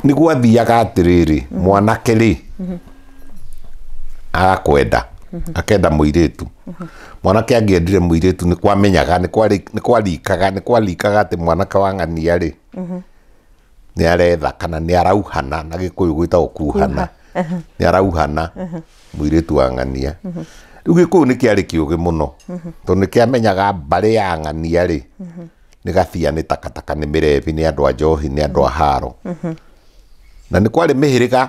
Nĩ gwathiaga atĩrĩrĩ, mwanake rĩ agakwenda, akenda mũirĩtu. Mwanake angĩendire mũirĩtu, nĩ kwamenyaga, nĩ kwarikaga atĩ mwanake wa ng'ania rĩ nĩ aretha kana nĩ arauhana, na Gĩkũyũ gwĩtagwo kuhana, nĩ arauhana mũirĩtu wa ng'ania. Rĩu Gĩkũyũ nĩ kĩarĩ kĩũgĩ mũno, tondũ nĩ kĩamenyaga mbarĩ ya ng'ania rĩ nĩ gabia, nĩ takataka, nĩ mĩrebi, nĩ andũ a njohi, nĩ andũ a haro. Na nĩ kwarĩ mĩhĩrĩga,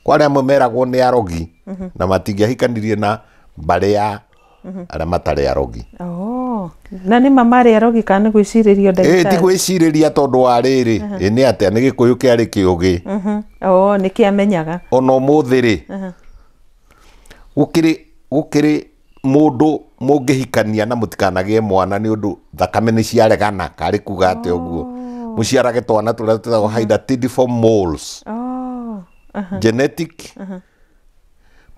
kwarĩ amwe meragwo nĩ arogi na matingĩahikanirie na mbarĩ ya arĩa matarĩ arogi. Oh. Na nĩ ma marĩ arogi kana nĩ gwĩcirĩrio? Ĩ ti Ndagĩtarĩ. Gwĩcirĩria, tondũ wa rĩrĩ, ĩ nĩ atĩa, nĩ Gĩkũyũ kĩarĩ kĩũgĩ. Oh, nĩ kĩamenyaga. Ona ũmũthĩ rĩ, gũkĩrĩ mũndũ mũngĩhikania na mũtikanagĩe mwana nĩ ũndũ thakame nĩ ciaregana, karĩ kuga atĩ ũguo mũciarage twana tũrĩa twĩtagwo hydatidiform moles, genetic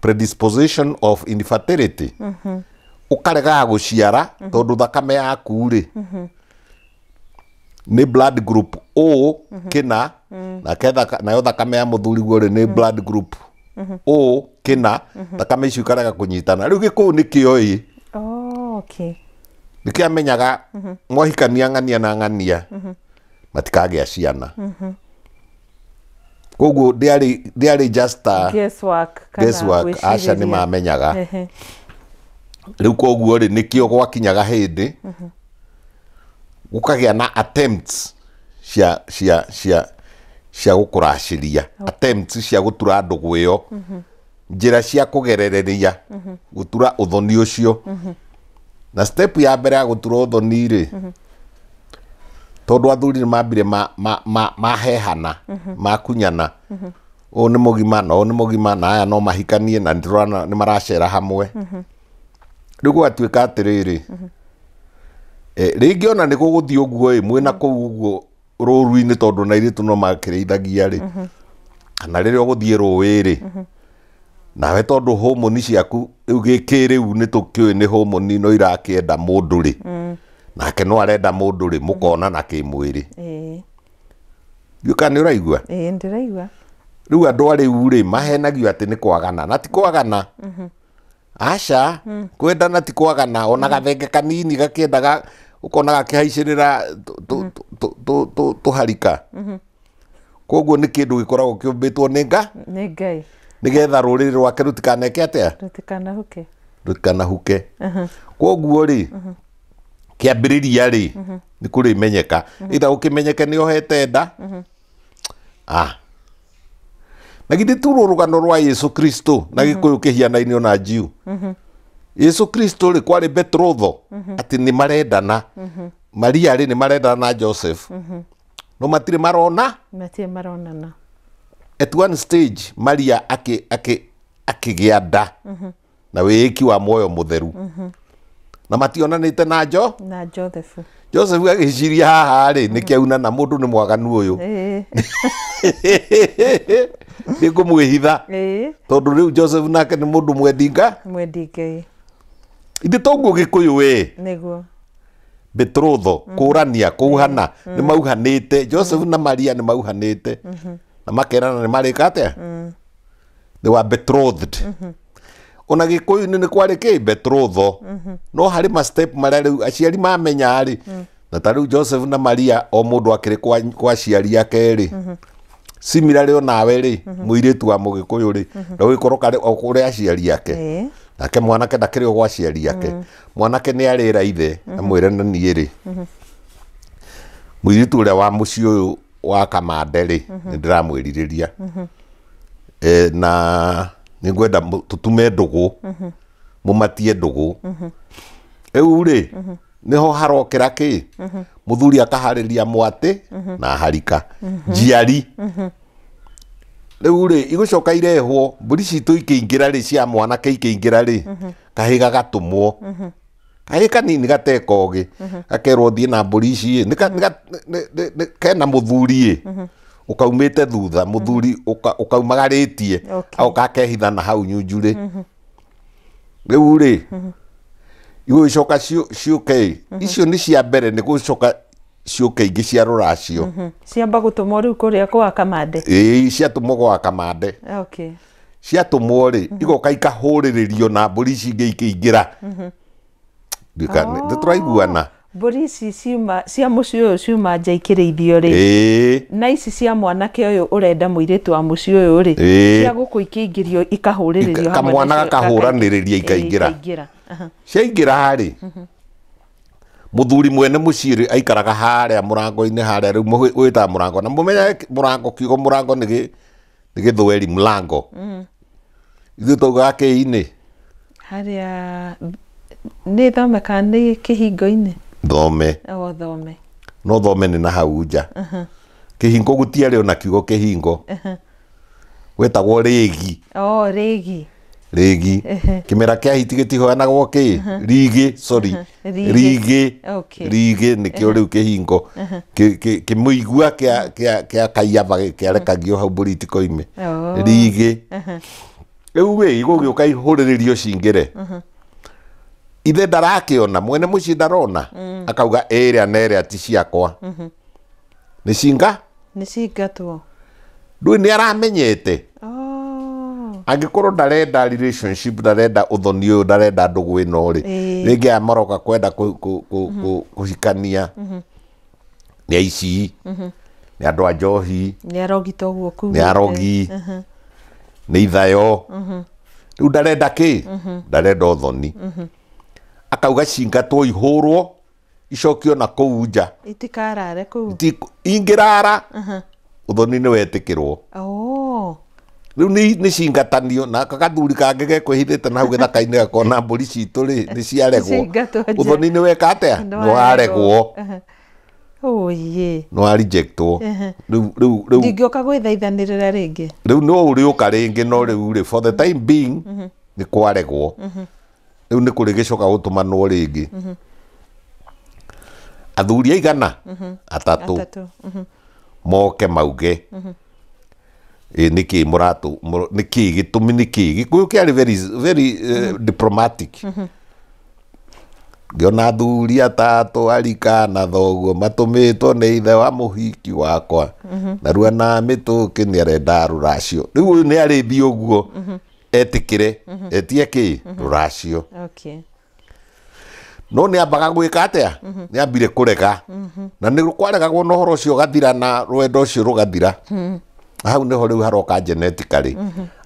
predisposition of infertility, ũkaregaga gũciara tondũ thakame yaku rĩ nĩ blood group O kĩna, nake nayo thakame ya mũthuriguo rĩ nĩ blood group O kĩna, thakame icio ikarega kũnyitana. Rĩu Gĩkũyũ nĩ kĩoĩ. Oh, okay. Nĩ kĩamenyaga mwahikania ng'ania na ng'ania matikagĩa ciana, koguo ndĩarĩ just a guesswork kana guesswork, aca, nĩ gwĩcirĩria. mamenyaga. Rĩu koguo rĩ, nĩkĩo gwakinyaga hĩndĩ gũkagĩa na attempts cia gũkũracĩria, attempts cia gũtura ndũgũ ĩyo, njĩra cia kũgerereria gũtura ũthoni ũcio. Na step ya mbere ya gũtura ũthoni rĩ, tondũ athuri nĩ mambire mahehana, makunyana, ũyũ nĩ mũgima na ũyũ nĩ mũgima na aya no mahikanie na nĩtũrona nĩ maracera hamwe. Rĩu gwatuĩka atĩrĩrĩ, rĩngĩ ona nĩ gũgũthiĩ ũguo ĩ mwĩna kũu ũguo rũru-inĩ, tondũ na airĩtu no makĩrĩithagia rĩ, kana rĩrĩa ũgũthiĩ rũĩ rĩ, nawe tondũ homoni ciaku rĩu gĩkĩrĩu nĩ tũkĩũĩ nĩ homoni no irakĩenda mũndũ rĩ, nake no arenda mũndũ rĩ, mũkonana kĩmwĩrĩ. Ndiũĩ kana nĩ ũraigua. Ĩĩ, ndĩraigua. Rĩu andũ a rĩu rĩ mahenagio atĩ nĩ kwagana, na ti kwagana, aca. Kwendana ti kwagana, ona gathenge kanini gakĩendaga ũkona gakĩhaicĩrĩra tũharika. Koguo nĩ kĩndũ gĩkoragwo kĩũmbĩtwo nĩ nga Nĩ Ngai. Nĩgetha rũrĩrĩ rwake rũtikaneke atĩa? Rũtikanahuke. Rũtikanahuke. Koguo rĩ, kĩambĩrĩria rĩ nĩ kũrĩmenyeka, either ũkĩmenyeke nĩ ohete nda. Ah, na githĩ tu rũgano rwa Yesu Kristo na Gĩkũyũ kĩhianaine ona njiu. Yesu Kristo rĩ, kwarĩ betrothal atĩ nĩ marendana, Maria rĩ nĩ marendana na Joseph, no matirĩ marona. Matirĩ maronana. At one stage Maria akĩgĩa nda na wĩĩki wa muoyo mũtheru na mationanĩte na jo Na Joseph. Joseph agĩciria haha rĩ nĩ kĩauna na mũndũ nĩ mwaganu ũyũ, nĩ ngũmwĩhitha, tondũ rĩu Joseph nake nĩ mũndũ mwendinga. Mwendi Ngai. Ithe toguo Gĩkũyũ we. Nĩguo. Betrothal, kũrania, kũhana, nĩ mauhanĩte. Joseph na Maria nĩ mauhanĩte na makerana nĩ marĩka atĩa, they were betrothed. Ona Gĩkũyũ-inĩ nĩ kwarĩ kĩ betrothal, no harĩ ma step marĩa rĩu aciari mamenya rĩ, na ta rĩu Joseph na Maria o mũndũ akĩrĩ kwa aciari ake rĩ, similarly onawe rĩ, mũirĩtu wa Mũgĩkũyũ rĩ, no gĩkorwo karĩ o kũrĩ aciari ake, nake mwanake ndakĩrĩ o gwa aciari ake. Mwanake nĩ arĩra ithe amwĩre, na niĩ rĩ, mũirĩtu ũrĩa wa mũciĩ ũyũ wa Kamande rĩ, nĩ ndĩramwĩrirĩria. Na nĩ ngwenda tũtume ndũgũ, mũmatie ndũgũ. Rĩu rĩ, nĩho harokĩra kĩ mũthuri akaharĩria mwatĩ na harika njiari. Rĩu rĩ, igũcoka irehwo mbũri citũ ikĩingĩra rĩ, cia mwanake ikĩingĩra rĩ, kahĩ gagatũmwo, kahĩ kanini gatekogĩ, gakerwo thiĩ na mbũri ici ĩ, kena mũthuri ĩ ũkaumĩte thutha, mũthuri ũkaumagarĩtie, agoka akehitha na hau nyunjurĩ. Rĩu rĩ, igũgĩcoka ciũke ĩ, icio nĩ cia mbere, nĩ gũcoka ciũke ingĩ cia rũracio. Ciamba gũtũmwo rĩu kũrĩa kwa Kamande. Ĩĩ, ciatũmwo gwa Kamande. Okay. Ciatũmwo rĩ, igoka ikahũrĩrĩrio na mbũri ici ingĩ ikĩingĩra. Nĩ tũraiguana? Mbũri ici ciuma cia mũciĩ ũyũ ciuma nja ikĩrĩithio rĩ, Ĩĩ. na ici cia mwanake ũyũ ũrenda mũirĩtu wa mũciĩ ũyũ rĩ, Ĩĩ. cia gũkũ ikĩingĩrio ikahũrĩrĩrio hamwe Kamwana nacio, gakahũranĩrĩria ikaingĩra. Ikaingĩra. Aha. Ciaingĩra rĩ, mũthuri mwene mũciĩ rĩ aikaraga harĩa mũrango-inĩ harĩa rĩu wĩtaga mũrango, na mũmenye mũrango, kiugo mũrango nĩ gĩthweri mlango. Ithuĩ twaugaga kĩinĩ. Harĩa nĩ thome kana nĩ kĩhingo-inĩ? Thome. O thome. No thome nĩ na hau nja. Kĩhingo gũtiarĩ ona kiugo kĩhingo. Wetagwo rĩgi. O rĩgi. Rĩgi. Kĩmera kĩa hiti gĩtihoyanagwo kĩ? Rigĩ, sorry. Rigĩ. Rigĩ. Okay. Rigĩ nĩkĩo rĩu kĩhingo. Kĩmũigua kĩa kaiaba kĩarekagio hau mbũri itikoime. Rigĩ. Rĩu ĩ igũgĩũka ihũrĩrĩrio cingĩre. Ithe ndarakĩona, mwene mũciĩ ndarona, akauga ĩrĩa na ĩrĩa ti ciakwa. Nĩ cinga? Nĩ cingatwo. Ndũĩ nĩ aramenyete. Angĩkorwo ndarenda relationship, ndarenda ũthoni ũyũ, ndarenda ndũgũ ĩno rĩ, rĩngĩ aya maroka kwenda kũhikania nĩ aici, nĩ andũ a njohi, nĩ arogi toguo kuugĩte. Nĩ arogi, nĩ ithayo. Rĩu ndarenda kĩ? Ndarenda ũthoni. Akauga cingatwo ihũrwo icokio na kũu nja. Itikarare kũu. Ingĩrara ũthoni nĩ wetĩkĩrwo. Rĩu nĩ cingatanio na gathuri kangĩ gekwĩhithĩte na hau gĩthaka-inĩ gakona mbũri citũ rĩ nĩ ciaregwo. Ũthoni nĩ weka atĩa? Nĩ waregwo. Oye. Nĩ wa rejectwo. Rĩu rĩu rĩu ndingĩũka gwĩthaithanĩrĩra rĩngĩ. Rĩu no ũrĩũka rĩngĩ, no rĩu rĩ for the time being nĩ kwaregwo. Rĩu nĩ kũrĩ gĩcoka gũtũmanwo rĩngĩ. Athuri aigana? Atatũ. Moke mauge. Ĩ nĩkĩ mũratũ, nĩkĩ gĩtũmi, nĩkĩ Gĩkũyũ kĩarĩ very very diplomatic. Ngĩona athuri atatũ arika na thoguo matũmĩtwo nĩ ithe wa mũhiki wakwa, narua na mĩtũkĩ nĩ arenda rũracio. Rĩu ũyũ nĩ arĩthiĩ ũguo etĩkĩre etie kĩ? Rũracio. Okay. No nĩ ambaga gwĩka atĩa? Nĩ ambire kũrega. Na nĩ kwaregagwo na ũhoro ũcio ũgathira na rwendo ũcio rũgathira. Hau nĩho rĩu haroka genetically.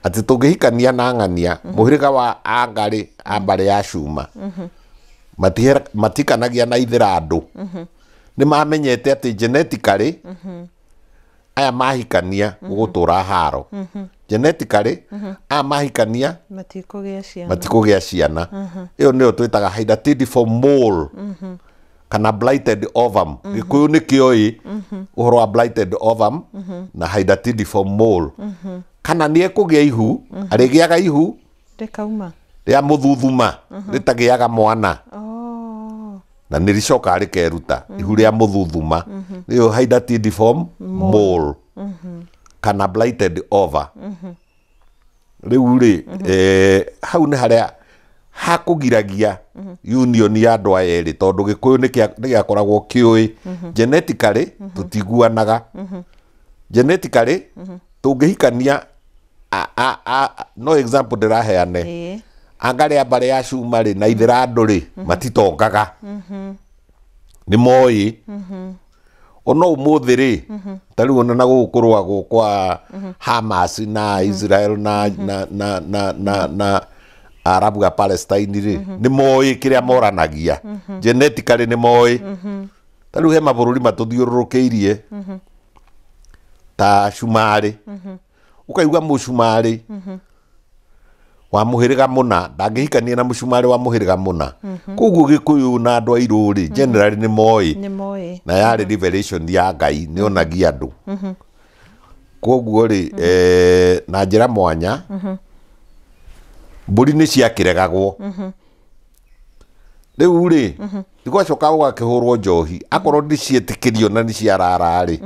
Atĩ tũngĩhikania na ng'ania, mũhĩrĩga wa Angarĩ a mbarĩ ya Cuma, matikanagia na ithĩra andũ. Nĩ mamenyete atĩ genetically aya mahikania gũgũtũra haro. Genetically aya mahikania matikũgĩa ciana. Matikũgĩa ciana. Ĩyo nĩyo twĩtaga hydatidiform mole kana blighted ovum. Gĩkũyũ nĩkĩoĩ ũhoro wa blighted ovum na hydatidiform mole. Kana nĩ ekũgĩa ihu, arĩgĩaga ihu rĩkauma rĩa mũthuthuma, rĩtagĩaga mwana. Na nĩ rĩcokaga rĩkeruta ihu rĩa mũthuthuma. Nĩyo hydatidiform mole kana blighted ova. Rĩu rĩ, hau nĩ harĩa hakũgiragia union ya andũ aya erĩ, tondũ Gĩkũyũ nĩ gĩakoragwo kĩũĩ genetically tũtiguanaga. Genetically tũngĩhikania, no example ndĩraheane, Angarĩ a mbarĩ ya Cuma rĩ na ithĩra andũ rĩ matitongaga. Nĩ moĩ. Ona ũmũthĩ rĩ, ta rĩu ona na gũkũ kũrũagwo kwa Hamas na Israel na na na na na na Arabu a Palestine rĩ, nĩ moĩ kĩrĩa moranagia. Genetically nĩ moĩ. Ta rĩu he mabũrũri matũthiũrũrũkĩirie ta Cumarĩ. Ũkaigua mũcumarĩ wa mũhĩrĩga mũna ndangĩhikania na mũcumarĩ wa mũhĩrĩga mũna. Koguo Gĩkũyũ na andũ airũ rĩ, generally nĩ moĩ. Nĩ moĩ. Na yarĩ revelation ya Ngai nĩ onagia andũ. Koguo rĩ, na njĩra mwanya, mbũri nĩ ciakĩregagwo. Rĩu rĩ, nĩgwacoka gũgakĩhũrwo njohi. Akorwo nĩ cietĩkĩrio na nĩ ciarara rĩ,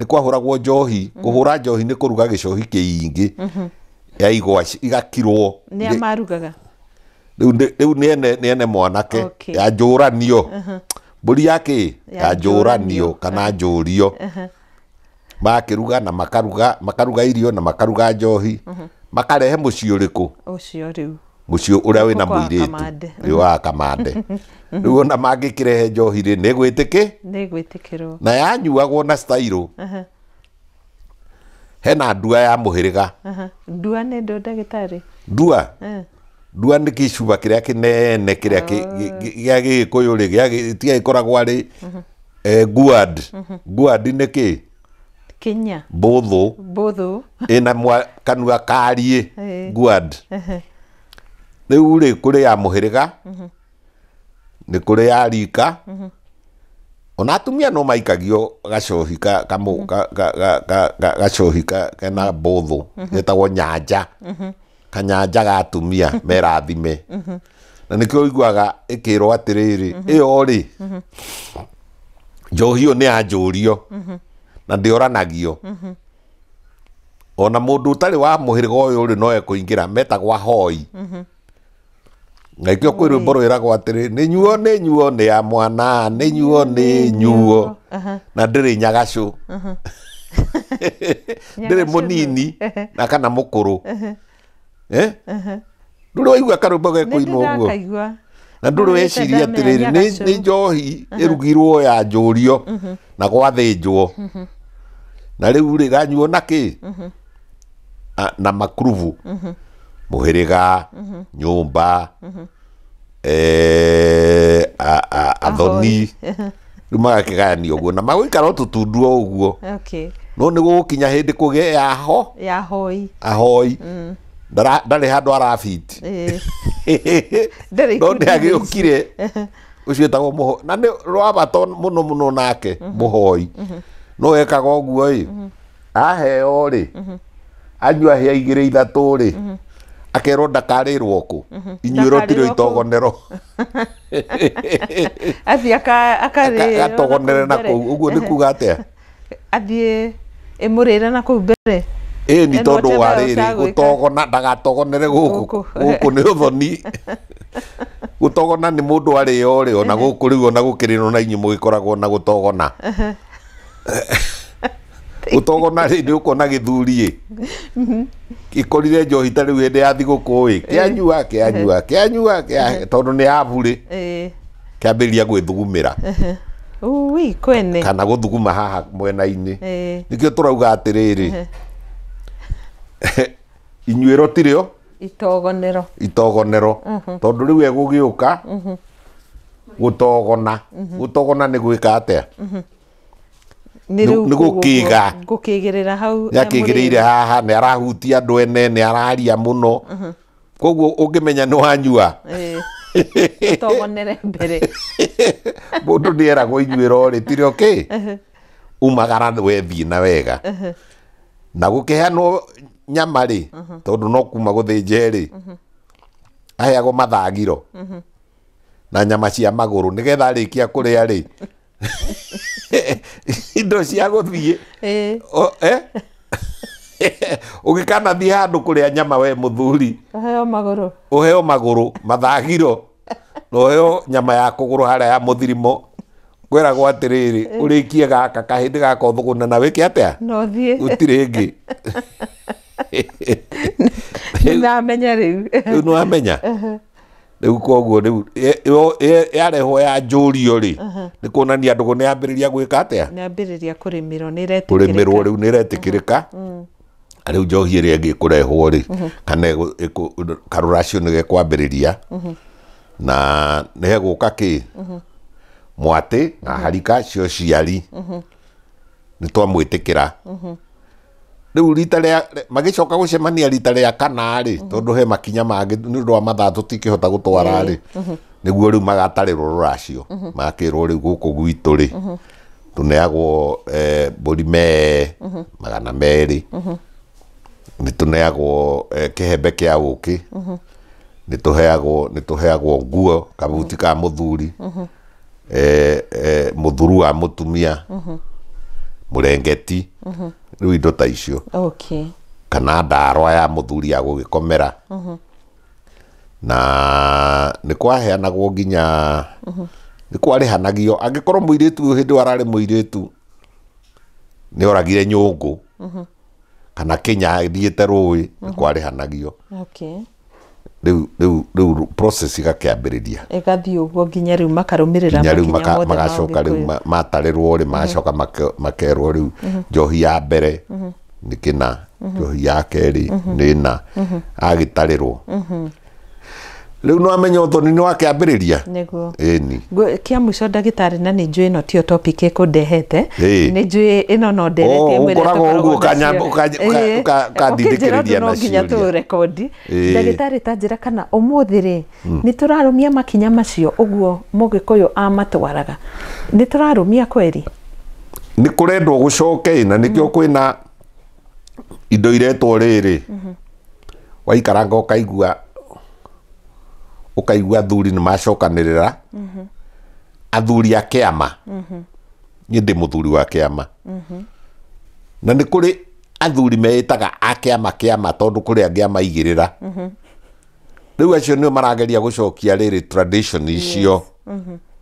nĩ kwahũragwo njohi. Kũhũra njohi nĩ kũruga gĩcohi kĩingĩ. Ya igwa igakirwo. Nĩ amarugaga. Rĩu nĩ ene mwanake. Ya njũranio. Mbũri ya kĩ? Ya njũranio kana njũrio. Makĩruga na makaruga irio na makaruga njohi. Makarehe mũciĩ ũrĩkũ? Ũcio rĩu. Mũciĩ ũrĩa wĩna mũirĩtu. Rĩu wa Kamande. Rĩu ona mangĩkĩrehe njohi rĩ, nĩ gwĩtĩkĩ? Nĩ gwĩtĩkĩrwo. Na yanyuagwo na style. Hena ndua ya mũhĩrĩga. Ndua nĩ ndũ ndagĩtarĩ? Ndua? Ndua nĩ gĩcuba kĩrĩa kĩnene kĩrĩa gĩa Gĩkũyũ rĩ, gĩtiagĩkoragwo arĩ guad. Guad nĩ kĩ? Kinya. Mbũthũ. Mbũthũ. Ĩna kanua kariĩ. Guad. Rĩu rĩ, kũrĩ ya mũhĩrĩga, nĩ kũrĩ ya rika, ona atumia no maikagio gacohi gacohi kena mbũthũ getagwo nyanja. Kanyanja ga atumia merathime. Na nĩkĩo ũiguaga ĩkĩrwo atĩrĩrĩ, ĩyo rĩ, njohi ĩyo nĩ ya njũrio na ndĩoranagio. Ona mũndũ ũtarĩ wa mũhĩrĩga ũyũ rĩ, no ekũingĩra, metagwo ahoi. Na ikĩo kwĩ rwĩmbo rwĩragwo atĩrĩ, nĩ nyuo nĩ nyuo nĩ ya mwana, nĩ nyuo nĩ nyuo, na ndĩrĩ nyagacũ. Ndĩrĩ mũnini na kana mũkũrũ. Ndũrĩ waigua karwĩmbo gekũinwo ũguo? Na ndũrĩ weciria atĩrĩrĩ, nĩ njohi ĩrugirwo ya njũrio na gwathĩnjwo. Na rĩu rĩ, ganyuo na kĩ? Na makurubu. Mũhĩrĩga, nyũmba, athoni. Rĩu magakĩgayanio ũguo na magũikara o tũtundu o ũguo. No nĩ gũgũkinya hĩndĩ kũgĩe ya ho? Ya ahoi. Ahoi. Ndarĩ handũ arabiti. No nĩ agĩũkire. Ũcio wĩtagwo mũhoi. Na nĩ rwa bata mũno mũno nake mũhoi. No ekaga ũguo ĩ, aheo rĩ, anyua hĩa igĩrĩ ithatũ rĩ, akerwo ndakarĩrwo kũ, inyuĩro tirĩ itogonero. Athiĩ akarĩrwo Gatogonere na kũu, ũguo nĩ kuga atĩa? Athiĩ ĩmũrĩre na kũu mbere. Ĩĩ ni tondũ wa rĩrĩ, gũtogona ndagatogonere gũkũ. Gũkũ nĩ ũthoni. Gũtogona nĩ mũndũ arĩo rĩ, ona gũkũ rĩu ona gũkĩrĩrwo na inyuĩ mũgĩkoragwo na gũtogona. Gũtogona rĩ, nĩ ũkuona gĩthuri ĩ. Gĩkorire njohi ta rĩu hĩndĩ ya thigũkũ ĩ, kĩanyua, kĩanyua, kĩanyua, tondũ nĩ yabu rĩ, kĩambĩrĩria gwĩthugumĩra. Ui, kwene. Kana gũthuguma haha mwena-inĩ. Nĩkĩo tũrauga atĩrĩrĩ, inyuĩro tirĩo itogonero. Itogonero. Tondũ rĩu egũgĩũka gũtogona. Gũtogona nĩ gwĩka atĩa? Nĩ gũkĩga. Gũkĩgĩrĩra hau. Nĩ akĩgĩrĩire haha, nĩ arahutia andũ ene, nĩ araria mũno. Koguo ũngĩmenya nĩ wanyua. Ũtogonere mbere. Mũndũ nĩ eragwo inyuĩro rĩ, tirĩ okay? Umagara wethiĩ na wega. Na gũkĩheanwo nyama rĩ, tondũ no kuma gũthĩnja rĩ, aheagwo mathagiro na nyama cia magũrũ nĩgetha arĩkia kũrĩa rĩ, indo cia gũthiĩ. Ũgĩkanathiĩ handũ kũrĩa nyama we mũthuri, ũheo magũrũ. Ũheo magũrũ, mathagiro, na ũheo nyama ya kũgũrũ harĩa ya mũthirimo. Kwĩragwo atĩrĩrĩ, ũrĩkie gaka kahĩndĩ gaka ũthũgũne na wĩke atĩa? No thiĩ. Gũtirĩ ĩngĩ. Nĩndamenya rĩu. Rĩu nĩwamenya? Rĩu koguo rĩu yarehwo ya njũrio rĩ, nĩ kuonania ndũgũ nĩ yambĩrĩria gwĩka atĩa? Nĩ yambĩrĩria kũrĩmĩrwo, nĩ ĩretĩkĩrĩka. Kũrĩmĩrwo rĩu nĩ ĩretĩkĩrĩka. Rĩu njohi ĩrĩa ĩngĩ ĩkũrehwo rĩ, kana karũracio nĩ gekwambĩrĩria. Na nĩ hegũka kĩ? Mwatĩ na harika cio ciari. Nĩ twamwĩtĩkĩra. Rĩu rita rĩa magĩcoka gũcemania rita rĩa kana rĩ, tondũ he makinya mangĩ nĩ ũndũ wa mathaa tũtingĩhota gũtwara rĩ, nĩguo rĩu magatarĩrwo rũracio. Makĩrwo rĩu gũkũ gwitũ rĩ, tũneagwo mbũri mee 200, nĩ tũneagwo kĩhembe kĩa ũkĩ, nĩ tũheagwo nguo, kabuti ka mũthuri, mũthuru wa mũtumia, mũrengeti, rĩu indo ta icio. Kana ndarwa ya mũthuri ya gũgĩkomera. Na nĩ kwaheanagwo nginya Nĩ kwarĩhanagio angĩkorwo mũirĩtu ũyũ hĩndĩ ĩyo ararĩ mũirĩtu nĩ oragire nyũngũ kana kĩnya thiĩte rũĩ, nĩ kwarĩhanagio. Okay. Rĩu process igakĩambĩrĩria. Ĩgathiĩ ũguo nginya rĩu makarũmĩrĩra nginya rĩu makinya mothe ma magacoka rĩu Ũgĩkũyũ. matarĩrwo rĩ, magacoka makerwo rĩu njohi ya mbere nĩ kĩna, njohi ya kerĩ nĩ ĩna, agĩtarĩrwo rĩu no amenya ũthoni nĩ wakĩambĩrĩria. Nĩguo. Ĩni. Kĩa mũico ndagĩtarĩ, na nĩ njũĩ ĩno tiyo topic ĩkũndehete. Ĩĩ. Nĩ njũĩ ĩno no nderete Oh, ĩmwe ĩrĩa ũkoragwo tũkoragwo ũguo nacio. Ĩĩ. ũkandindĩkĩrĩria Ũkĩnjĩra ũndũ no na nginya ciũria. tũũrekondi. Ĩĩ. Ndagĩtarĩ, ta njĩra kana ũmũthĩ rĩ nĩ tũrarũmia makinya macio ũguo Mũgĩkũyũ amatwaraga, nĩ tũrarũmia kweri? Nĩ kũrendwo gũcoke, na nĩkĩo kwĩna indo iretwo rĩrĩ, waikaranga ũkaigua athuri nĩ macokanĩrĩra, athuri a kĩama. Niĩ ndĩ mũthuri wa kĩama, na nĩ kũrĩ athuri meĩtaga a kĩama tondũ kũrĩ angĩ amaigĩrĩra. Rĩu acio nĩo marageria gũcokia rĩrĩ tradition icio,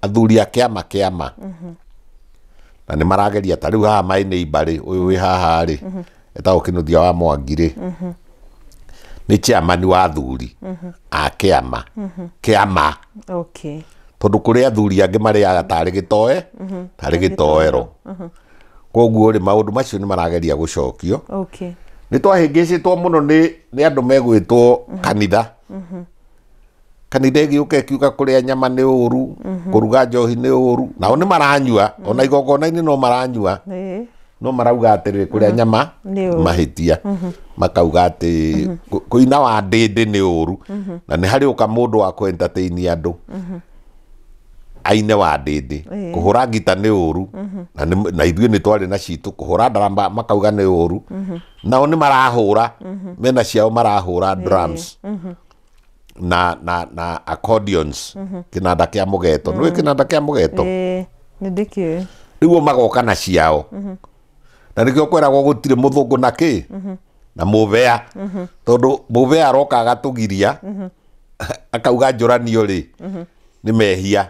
athuri a kĩama, na nĩ marageria. Ta rĩu haha my neighbor rĩ, ũyũ wĩ haha rĩ, etagwo Kĩnuthia wa Mwangi rĩ, nĩ chairman wa athuri a kĩama. Okay. Tondũ kũrĩ athuri angĩ marĩaga tarĩ gĩtoe, tarĩ gĩtoero. Koguo rĩ, maũndũ macio nĩ marageria gũcokio. Okay. Nĩ twahĩngĩcĩtwo mũno nĩ andũ megwĩtwo kanitha. Kanitha ĩgĩũka ĩkiuga kũrĩa nyama nĩ ũru, kũruga njohi nĩ ũru, nao nĩ maranyua, ona igongona-inĩ no maranyua. No marauga atĩrĩrĩ, kũrĩa nyama Nĩ ũru. mahĩtia, makauga atĩ kũina wa ndĩndĩ nĩ ũru, na nĩ harĩ ũka mũndũ wa kũ entertain andũ aine wa ndĩndĩ. Kũhũra ngita nĩ ũru, na ithuĩ nĩ twarĩ na citũ. Kũhũra ndaramba makauga nĩ ũru, nao nĩ marahũra, mena ciao marahũra drums na accordions, kĩnanda kĩa mũgeto. Nĩũĩ kĩnanda kĩa mũgeto? Ĩĩ, nĩ ndĩkĩũĩ. Rĩu o magoka na ciao, na nĩkĩo kwĩragwo gũtirĩ mũthũngũ na kĩ na mũbea, tondũ mũbea aroka agatũgiria, akauga njũranio rĩ nĩ mehia,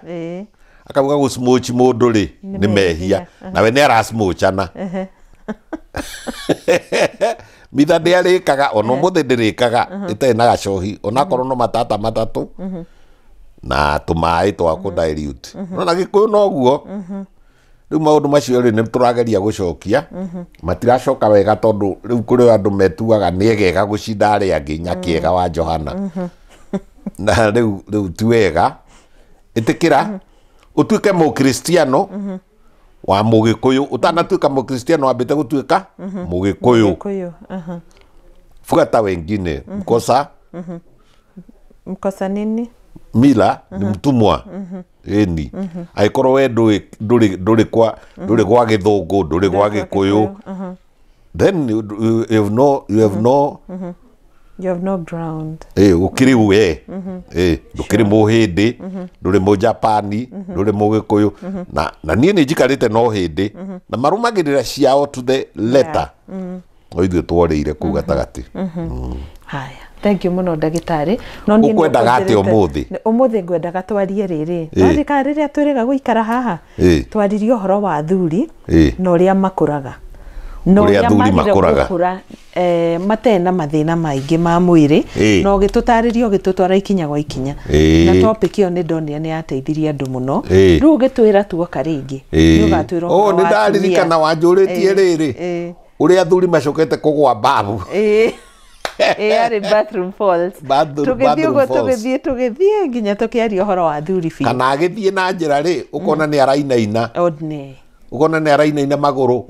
akauga gũsmochi mũndũ rĩ nĩ mehia, nawe nĩ arasmochana. Mitha ndĩarĩkaga, ona ũmũthĩ ndĩrĩkaga ĩtarĩ na gacohi, onakorwo no matata matatũ na tũmaĩ twa kũ dilute. No na Gĩkũyũ noguo. Rĩu maũndũ macio rĩ, nĩ tũrageria gũcokia, matiracoka wega, tondũ rĩu kũrĩ andũ metuaga nĩ egega gũcinda arĩa angĩ, Nyakĩega wa Johana, na rĩu ti wega. Ĩtĩkĩra ũtuĩke mũkristiano wa Mũgĩkũyũ. Ũtanatuĩka mũkristiano wambĩte gũtuĩka Mũgĩkũyũ. Gĩkũyũ, aha. Fuata wengine, mkosa Mkosa nini? Mila ni mtumwa. Ĩni, angĩkorwo we ndũrĩ kwa ndũrĩ gwa gĩthũngũ, ndũrĩ gwa Gĩkũyũ, then you have no you have no You have no ground. Ĩ, ũkĩrĩ we ĩ ndũkĩrĩ mũhĩndĩ, ndũrĩ mũjapani, ndũrĩ mũgĩkũyũ. Na niĩ nĩ njikarĩte no hĩndĩ na marũmagĩrĩra ciao to the letter, no ithuĩ tworĩire kũu gatagatĩ. Haya, thank you mũno ndagĩtarĩ. No niĩ nĩ Ũkwendaga atĩa ũkũnjĩrĩte- ũmũthĩ? Ũmũthĩ ngwendaga twarie rĩrĩ. Ĩ. Twarĩka rĩrĩa twĩrĩga gũikara haha, twaririe ũhoro wa athuri na ũrĩa makũraga na Ũrĩa ũrĩa athuri magire makũraga. gũkũra matarĩ na mathĩna maingĩ ma mwĩrĩ, na ũgĩtũtarĩria, ũgĩtũtwara ikinya gwa ikinya, na topic ĩyo nĩ ndonire nĩ yateithirie andũ mũno. Rĩu ũgĩtwĩra tuoka rĩngĩ nĩ ũgatwĩra Oh, ũhoro nĩ wa ndaririkana atumia. wanjũrĩtie rĩrĩ, ũrĩa athuri macokete kũgwa babu. Ĩĩ, arĩ bathroom falls. Tũgĩthiĩ Bathroom ũguo falls. Tũgĩthiĩ nginya tũkĩaria ũhoro wa athuri biũ. Kana agĩthiĩ na njĩra rĩ, ũkona nĩ arainaina. Odne. Ũkona nĩ arainaina magũrũ,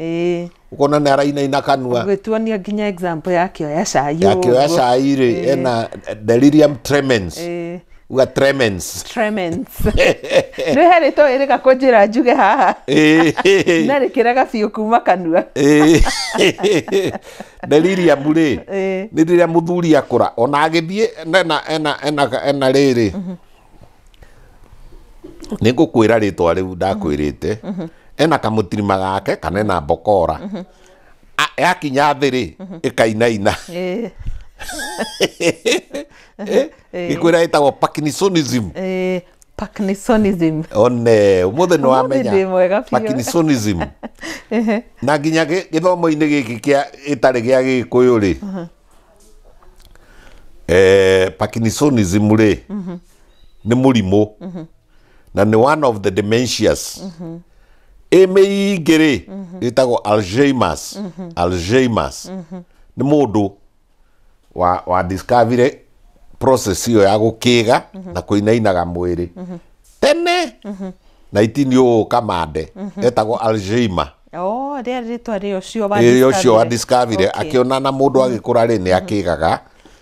ũkona nĩ arainaina kanua. Ũgĩtuonia nginya example ya kĩoya cai. Yakĩoya ũguo. cai rĩ, ena delirium tremens. Uga tremens. Tremens nĩ herĩtwo ĩrĩga kũnjĩra njuge haha, na rĩkĩrega biũ kuma kanua. Delirium rĩ, nĩ rĩrĩa mũthuri akũra, ona agĩthiĩ ena rĩrĩ, nĩ ngũkwĩra rĩtwa rĩu ndakwĩrĩte, ena kamũtirima gake kana ena mbokora. Yakinya thĩ rĩ, ĩkainaina. Gĩkwĩra ĩtagwo parkinsonism. Ĩĩ, Parkinsonism. One ũmũthĩ nĩ wamenya ndĩ mwega biũ. Parkinsonism. Na nginya gĩthomo-inĩ gĩkĩ kĩa ĩtarĩ gĩa Gĩkũyũ rĩ, Parkinsonism rĩ nĩ mũrimũ na nĩ one of the dementias. Ĩ mĩingĩ rĩ ĩtagwo Alzheimer's. Alzheimer's nĩ mũndũ wa discover process ĩyo ya gũkĩga na kũinainaga mwĩrĩ tene 19 kamande etagwo Alzheimer. Oh, rĩarĩ rĩtwa rĩa ũcio wa ũcio wa discovery akĩona na mũndũ agĩkũra rĩ nĩ akĩgaga,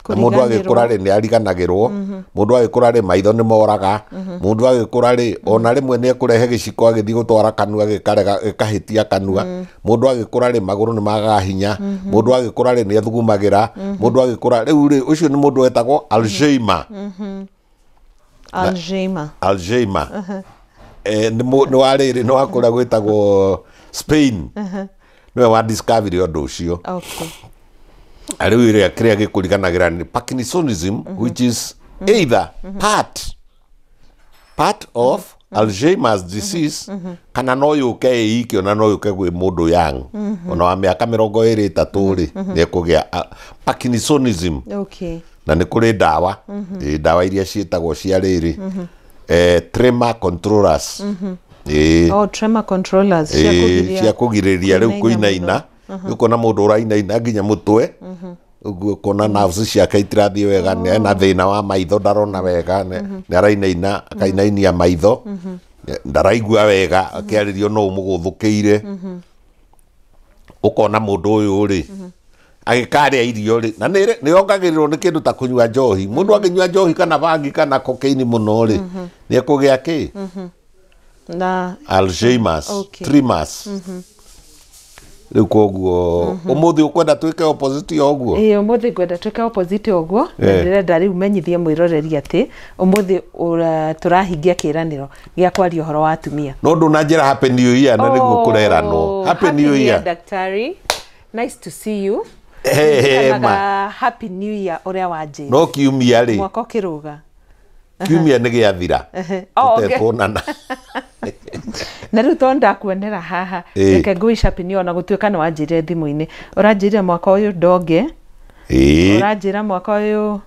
na mũndũ agĩkũra rĩ nĩ ariganagĩrwo, mũndũ agĩkũra rĩ maitho nĩ moraga, mũndũ agĩkũra rĩ ona rĩmwe nĩ ekũrehe gĩciko agĩthiĩ gũtwara kanua gĩkarega gĩkahĩtia kanua, mũndũ agĩkũra rĩ magũrũ nĩ magaga hinya, mũndũ agĩkũra rĩ nĩ ethugumagĩra, mũndũ agĩkũra rĩu rĩ ũcio nĩ mũndũ wetagwo Alzheimer. Alzheimer. Alzheimer. Nĩ warĩrĩ nĩ wakũra gwĩtagwo Spain. Nĩwe wa discovery ũndũ ũcio. Okay. Rĩu ĩrĩa kĩrĩa gĩkũriganagĩra nĩ Parkinsonism, which is either part of Alzheimer's disease, kana no yũke ĩiki ona no yũke gwĩ mũndũ young ona wa mĩaka 23 rĩ nĩ ekũgĩa Parkinsonism. Okay. Na nĩ kũrĩ ndawa, ndawa iria ciĩtagwo cia rĩrĩ tremor controllers. Oh, tremor controllers cia kũgirĩrĩria rĩu kũinaina. Ũkona mũndũ ũrainaina nginya mũtwe, ũguo ũkona nerves ciake itirathiĩ wega, ena thĩna wa maitho ndarona wega, nĩ arainaina akainainia maitho, ndaraigua wega akĩarĩrio no ũmũgũthũkĩire. Ũkona mũndũ ũyũ rĩ agĩkarĩa irio rĩ, na nĩ yongagĩrĩrwo nĩ kĩndũ ta kũnyua njohi. Mũndũ angĩnyua njohi kana bangi kana cocaine mũno rĩ nĩ ekũgĩa kĩ? Na Alzheimer's, tremors. Rĩu koguo ũmũthĩ ũkwenda twĩke opposite ya ũguo? Ĩĩ, ũmũthĩ ngwenda twĩke opposite ũguo, na ndĩrenda rĩu menyithie mwĩroreri atĩ ũmũthĩ tũrahingia kĩĩranĩro gĩa kwaria ũhoro wa atumia. No ndũnanjĩra Happy New Year na nĩguo kũreranwo. Happy New Year. Daktari, nice to see you. Happy New Year ũrĩa wanjĩra. No kiumia rĩ. Mwaka ũkĩrũga. Kiumia nĩ gĩathira. Tũtekuonana. Na rĩu tondũ ndakuonera haha, reke ngũic Happy New Year ona gũtuĩka nĩ wanjĩrire thimũ-inĩ. Ũranjĩrire mwaka ũyũ ndonge. Ũranjĩra mwaka ũyũ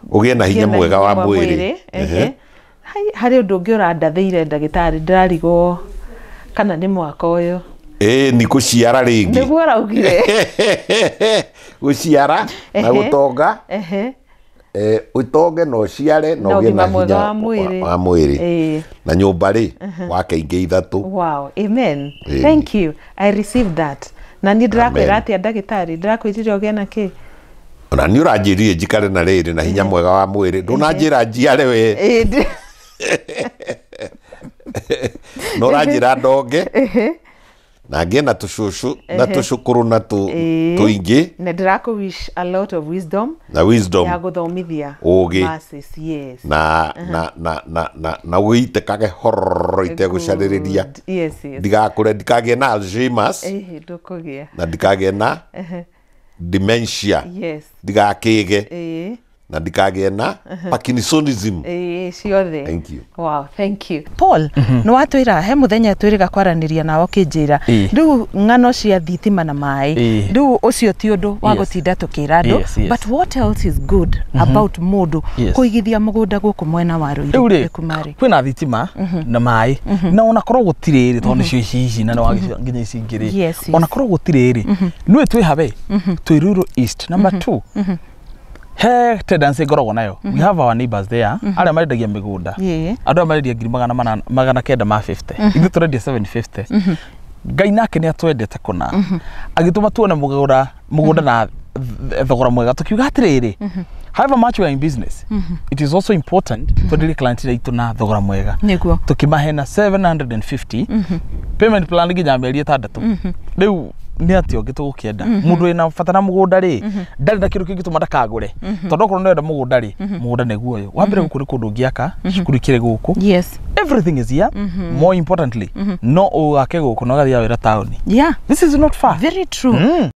ũgĩe na hinya mwega wa mwĩrĩ. Harĩ ũndũ ũngĩ ũrandathĩire ndagĩtarĩ, ndĩrarigwo kana nĩ mwaka ũyũ. Nĩ gũciara rĩngĩ. Nĩguo ũraugire. Gũciara na gũtonga. Ũtonge na ũciare na ũgĩe na hinya wa mwĩrĩ. Na nyũmba rĩ wake ingĩ ithatũ. Wow, amen. Thank you. I received that. Na niĩ ndĩrakwĩra atĩa ndagĩtarĩ, ndĩrakwĩrire ũgĩe na kĩ? Ona nĩ ũranjĩrire njikare na rĩrĩ na hinya mwega wa mwĩrĩ. Ndũnanjĩra njiare we. No ũranjĩra ndonge. Na ngĩe na tũcũcũ na tũcũkũrũ na tũingĩ. Na ndĩrakũ wish a lot of wisdom. Na wisdom. Ya gũthomithia. Ũgĩ. Masses, yes. Na na wĩitĩkage hororo itegũcarĩrĩria. Yes, yes. Ndigakũre, ndikagĩe na Alzheimer's. Ndũkũgĩa. Na ndikagĩe na dementia. Yes. Ndigakĩge. Na ndikagĩe na Parkinsonism. Ciothe. Thank you. Wow, thank you. Paul, nĩ watwĩra he mũthenya twĩrĩga kwaranĩria nawe ũkĩnjĩra rĩu ng'ano cia thitima na maĩ, rĩu ũcio ti ũndũ wa gũtinda tũkĩra andũ, but what else is good about mũndũ kũigithia mũgũnda gũkũ mwena wa Ruiru? Rĩu rĩ kwĩna thitima na maĩ, na ona korwo gũtirĩ rĩ, tondũ nĩcio ici ici na nĩ nginya ici ingĩ rĩ, ona korwo gũtirĩ rĩ, nĩwe twĩ habe twĩ Ruiru East number 2. He tendency ngoragwo nayo. We have our neighbors there arĩa marendagia mĩgũnda, andũ arĩa marendia ngiri 950, ithuĩ tũrendia 750. Ngai nake nĩ atwendete kũna, agĩtũma tuone mũgũnda na thogora mwega, tũkiuga atĩrĩrĩ, however much we are in business, it is also important twenderie client aitũ na thogora mwega. Tũkĩmahe na 750 payment plan nginya mĩeri 6. Rĩu nĩ atĩa ũngĩ tũgũkĩenda? Mũndũ wĩna bata na mũgũnda rĩ, ndarĩ na kĩndũ kĩngĩtũma ndakagũre, tondũ okorwo nĩũrenda mũgũnda rĩ, mũgũnda nĩguo ũyũ. Wa mbere gũkũ nĩ kũndũ ũngĩaka, cukuru ikĩrĩ gũkũ. Yes. Everything is here. More importantly, no ũgake gũkũ na ũgathiaga wĩra taũni. Yeah. This is not far. Very true.